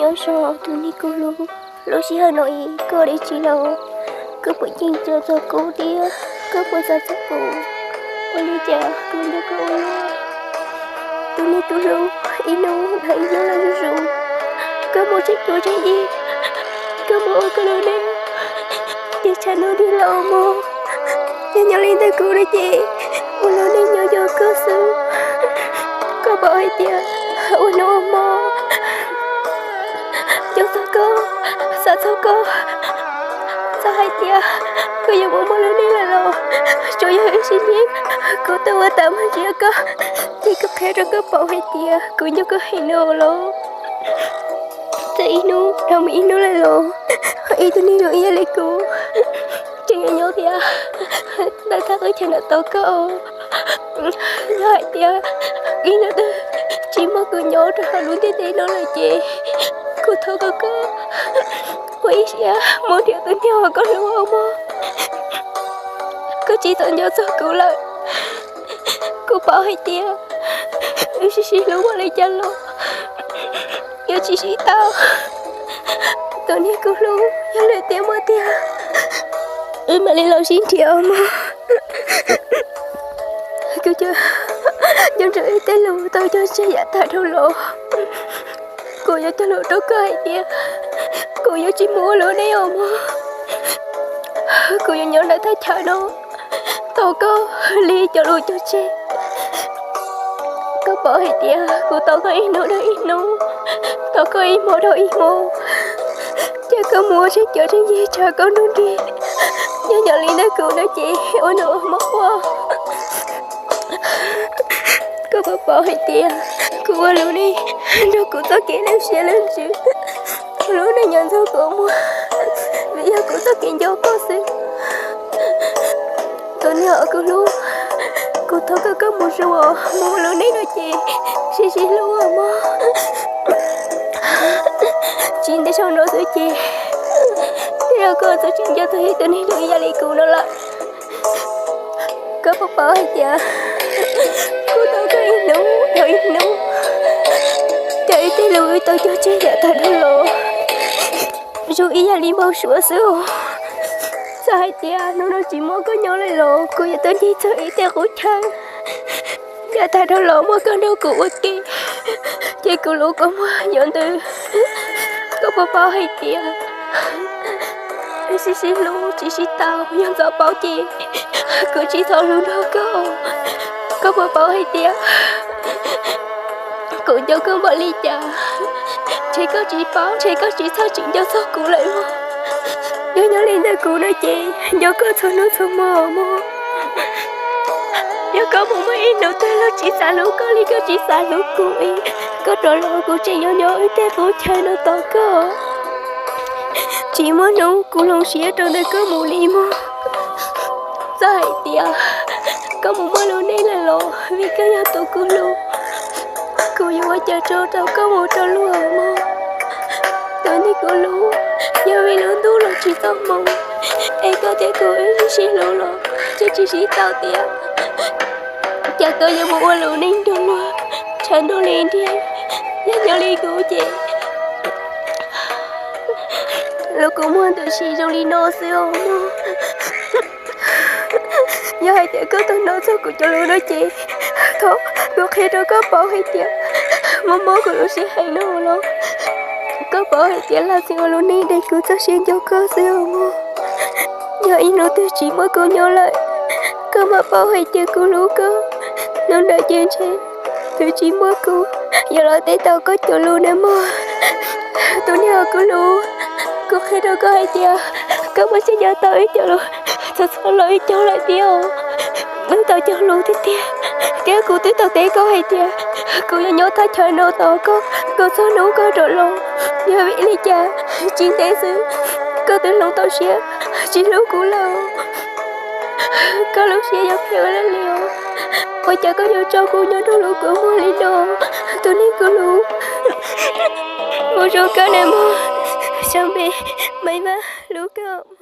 Nyob zoo tus neeg kuv hlub, lub sij hawm no koj dab tsi los? Koj puas ceeb toom txog kuv thiab koj puas xav txog kuv? Ua li cas kuv nco koj ua luaj? Tus neeg kuv hlub, ib hnub dhau ib hnub los zuj zus, koj mus tseem cuav tseem yig, koj mus ua koj lub neej, ces tshav ntuj nti los mus. Yog nyob li ntawm kuv no ces ua lub neej nyob nco koj xwb. Koj paub hais tias ua hnub ua hmo nco txog koj, xav txog koj, xav hais tias koj yuav mus muaj lub neej lawm los tsuas yog ib sim neej kuv tuaj ua tas mus ntsia koj, ces kuv qhia rau koj paub hais tias kuv nco koj heev no los. Txawm ib hnub dhau mus ib hnub lawm los ib tug neeg zoo ib yam li kuv tseem yuav nyob thiab ntawm thaj qub chaw no tos koj. Yog hais tias ib hnub twg tsis muaj kuv nyob rau hauv lub ntiaj teb no lawm ces kuv thov kom koj ua ib siab mus nrhiav tus neeg uas koj hlub mog. Koj tsis tau nco txog kuv lawm. Kuv paub hais tias wb sib sib hlub ua li cas los yuav tsis sib tau. Tus neeg kuv hlub, yog lwm tiam muaj tiag wb mam li los sib nrhiav mog. Kuv cov, cov ntshe wb tej lus tau cog tseg yav tag dhau los, kuv yuav cog lus rau koj hais tias kuv yuav tsis mus ua lub neej os mog. Kuv yuav nyob ntawm thaj chaw no tos koj li cov lus cog tseg. Koj paub hais tias kuv tos koj ib hnub dhau ib hnub, tos koj ib hmo dhau ib hmo, ces koj mus ua tseem cuav tseem yig tshav koj nrug nrig. Yog nyob li ntawm kuv no ces ua hnub ua hmo ua. Koj puas paub hais tias kuv ua lub neej nrog kuv txoj kev lwj siab lwj ntsws, ua lub neej nyob ntxuag kua muag, vim yog kuv txoj kev nco koj xwb. Tus neeg uas kuv hlub, kuv thov kom koj mus zoo, mus ua lub neej no ces sib sib hlub mog. Tsis ntev zaug no xwb ces tej zaum koj txoj tseem nco txog ib tug neeg zoo ib yam li kuv no lawm. Koj puas paub hais tias kuv tos koj ib hnub dhau ib hnub, ces wb tej lus wb tau cog tseg yav tag dhau los zoo ib yam li npau suav xwb os. Txawm hais tias hnub no tsis muaj koj nyob lawm los kuv yuav tuaj ncig txog wb tej qub chaw yav tag dhau los muaj koj nrog kuv ua ke, ces kuv lub kua muag yuav ntws. Koj puas paub hais tias wb sib sib hlub tsis sib tau, yog ntxov paub ces kuv tsis txhob hlub nrog koj. Koj puas paub hais tias kuv nco koj npaum li cas, ntshe koj tsis paub, ntshe koj tsis txhob tseem nco txog kuv lawm mog. Yog nyob li ntawm kuv no ces nco koj txhua hnub txhua hmo mog. Yog koj mus muaj ib hnub twg los tsis xav hlub koj li koj tsis xav hlub kuv, koj rov los kuv tseem yuav nyob wb tej qub chaw no tos koj. Tsis muaj hnub kuv hloov siab rau ntawm koj mus li mog. Txawm hais tias koj mus muaj lub neej lawm los vim koj yog tus kuv hlub, kuv yuav ua cas tso tau koj mus rau luag mog. Tus neeg kuv hlub, yog vim lub ntuj los tsis txoj hmoo, es koj thiab kuv wb sib sib hlub los tseem tsis sib tau tiag, cas koj yuav mus ua lub neej nrog luag tshav ntuj li ntiag. Yog nyob li kuv ces lub kua muag ntws si zoo li no xwb os mog. Yog hais tias koj tau hnov txog kuv cov lus no ces thov kuv qhia rau koj paub hais tias mob mob kuv lub siab heev no los koj paub hais tias lam txeeb ua lub neej de kuv txoj sia nco koj xwb os mog. Yog ib hnub twg tsis muaj kuv nyob lawm, koj mam paub hais tias kuv hlub koj. Hnub ntawd ces ntshe twb tsis muaj kuv yuav los teb tau koj cov lus na mog. Tus neeg uas kuv hlub, kuv qhia rau koj hais tias koj puas tseem nco tau wb cov lus txhua txhua lub caug lawm thiab os. Wb tau cog lus tiag tiag, thiab kuv twb tau teb koj hais tias kuv yuav nyob thaj chaw no tos koj kom txog hnub koj rov los. Yog vim li cas tsis ntev xwb koj twb hloov tau siab tsis hlub kuv lawm? Koj lub siab yuav phem ua luaj li os. Ua cas koj yuav tso kuv nyob nrog lub kua muag li no? Tus neeg kuv hlub, mus zoo koj na mog, sawv npe, maiv mab hlub koj.